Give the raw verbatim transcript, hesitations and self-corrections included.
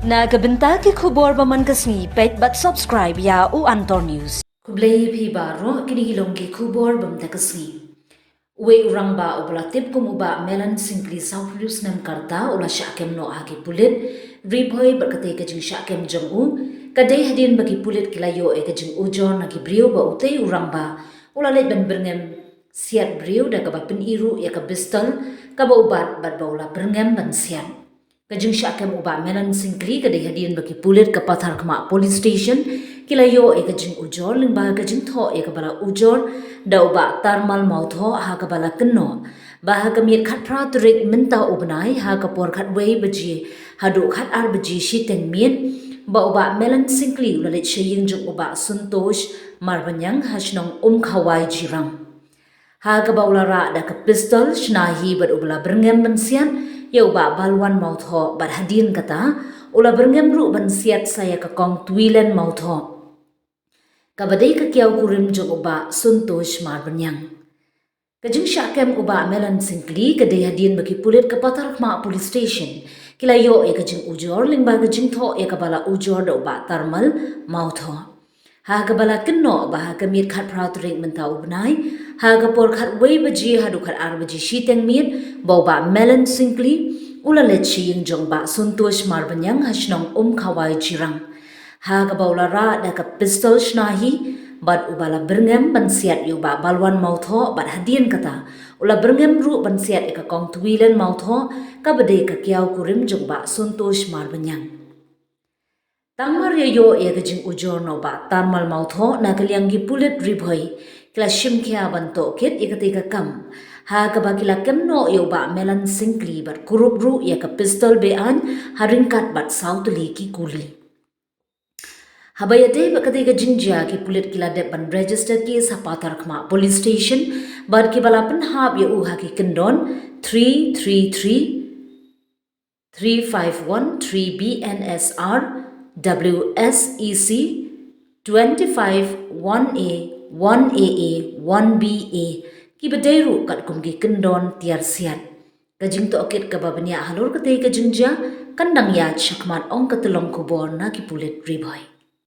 Na ka bynta ki khubor ba man ka sngi, peit bad subscribe ïa u Antor News. Khublei ïa phi baroh, kine ki long ki khubor ba man ka sngi. Uwei u rangbah uba la tip kum u Bah Melan Syngkli, sawphew snem ka rta, u la shah kem noh ha ki pulit Ri Bhoi bad katei ka jingshah kem jong u ka dei hadien ba ki pulit ki la ïoh ïa ka jingujor na ki briew ba utei u rangbah u la leit ban byrngem siat briew da kaba pyni ruh ïa ka pistol kaba u bat bad ba u la byrngem ban siat. Ka jingshah kem u Bah Melan Syngkli ka dei hadien ba ki pulit ka Patharkhmah Police Station ki la ïoh ïa ka jingujor lyngba ka jingthoh ïa kaba la ujor da u Bah Tarmal Mawthoh, ha kaba la kynnoh ba ha ka miet khatphra tarik mynta u bnai, ha ka por khatwei baje haduh khatar baje shiteng miet, ba u Bah Melan Syngkli u la leit sha ïing jong u Bah Suntosh Marbaniang ha shnong Umkhawai, Jirang. Ha kaba u la rah da ka pistol shna hi bad uba la byrngem ban siat ïa u Bah Balwan Mawthoh, bad hadien kata u la byrngem ruh ban siat sa ïa ka Kong Twilen Mawthoh, kaba dei ka kiaw kurim jong u Bah Suntosh Marbaniang. Ka jingshah kem u Bah Melan Syngkli ka dei hadien ba ki pulit ka Patharkhmah Police Station ki la ïoh ïa ka jingujor lyngba ka jingthoh ïa kaba la ujor da u Bah Tarmal Mawthoh, ha kaba la kynnoh ba ha ka miet khatphra tarik mynta u bnai, ha ka por khatwei baje haduh khatar baje shiteng miet, ba u Bah Melan Syngkli u la leit sha ïing jong u Bah Suntosh Marbaniang ha shnong Umkhawai, Jirang. Ha kaba u la rah da ka pistol shna hi bad uba la byrngem ban siat ïa u Bah Balwan Mawthoh, bad hadien kata u la byrngem ruh ban siat ïa ka Kong Twilen Mawthoh, kaba dei ka kiaw kurim jong u Bah Suntosh Marbaniang. Tang mar ïa ïoh ïa ka jingujor na u Bah Tarmal Mawthoh, na ka liang ki pulit Ri Bhoi ki la shim khia ban tohkit ïa katei ka kam, ha kaba ki la kem noh ïa u Bah Melan Syngkli bad kurup ruh ïa ka pistol be-aiñ ha ryngkat bad saw tylli ki kuli. Haba ïadei bad katei ka jingjia, ki pulit ki la dep ban register case ha Patharkhmah Police Station bad kiba la pynhap ïa u ha ki kyndon three three three, three five one three B N S R, W S E C twenty-five one A one A A one B A, kiba dei ruh katkum ki kyndon tiar siat. Ka jingtohkit kaba bniah halor katei ka jingjia kan dang ïaid shakhmat, ong ka tyllong khubor na ki pulit Ri Bhoi.